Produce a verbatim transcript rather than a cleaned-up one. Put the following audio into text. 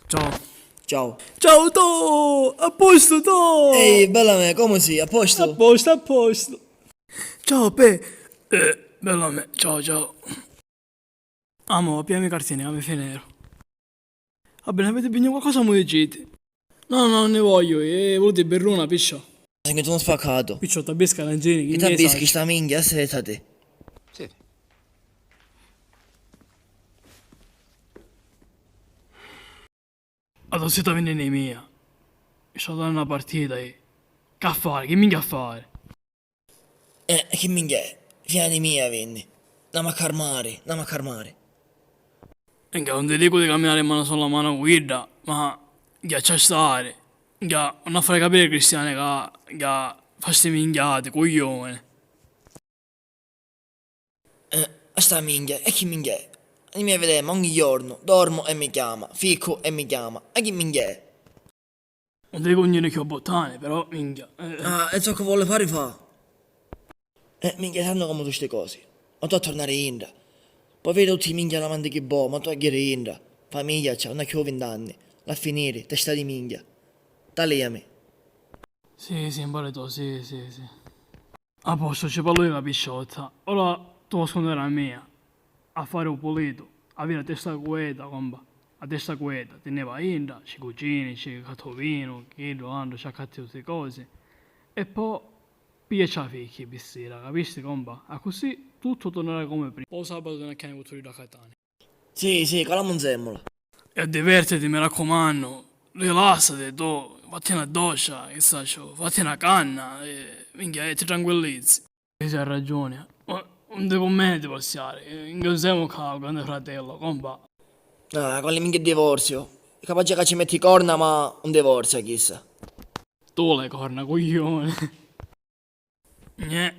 Ciao. Ciao. Ciao, to! A postu, to! Ehi, bella me, comu si? A postu? A postu, a postu. Ciao, pe. Eh, bella me, ciao, ciao. Amo, pigliami i cartini, ca mi finiru. Va bene, avete bisogno di qualcosa, mi dicete. No, no, non ne voglio, eh, volete birruna, piscio? Sento uno spaccato. Piccio, t'abbisca la geni, chi t'abbischi sta minchia, assetati. Sì. La to zita vinni mia. Sta dando una partita, eh. Che a fare? Che minchia a fare? Eh, chi minchia è? Figlia di mia vinni. Andiamo a calmare, andiamo a calmare. Minchia, non ti dico di camminare mano sulla mano con idda, ma minchia c'ha stare. Minchia, non a fare capire ai cristiani che, che fa sti minchiate, coglione. Eh, sta minchia, e chi minchia è? Andiamo a vedere, ma ogni giorno dormo e mi chiama, fico e mi chiama. E chi minchia è? Non ti dico niente più bottane, però, minchia. Eh. Ah, e ciò che vuole fare fa. Eh, minchia, sanno come tu ste cose. Ma tu a tornare indra. Poi vedi tutti i minchia davanti chi bo, ma tu a ghiri indra. Famiglia c'ha, non ha più vint'anni. L'ha finire, testa di minchia. Taliami. Sì, sì, un po' tu, sì, sì, sì. A posto, ci parlo io, capisciotta. Ora tu vuoi scondere a mia. A fare u pulito, avere a testa queta, compa, a testa queta, ti ne vai indra, ci cucini, ci catti u vinu, chiddu, andru, ci accatti tutti cosi, e po piglia ci a fichi pi sira, capisti, compa? Accussì tuttu tornerà come prima. Po sabatu ti n'acchiani cu turiddu a Catania. Sì, sì, calamu nzemmula. E divertiti, mi raccumannu, rilassati, tu, fatti na doccia, chi sacciu, fatti na canna, e, minchia, e ti tranquillizzi. Sì, sì, hai ragioni. Ma non ti cunveni divorziari. Inghiozzemu ccà, grande fratello, compa. Ah, quali minchia divorzio? Capace ca ci metti i corna, ma un divorzia, chissa. Tu le corna, cuglione. Gnè.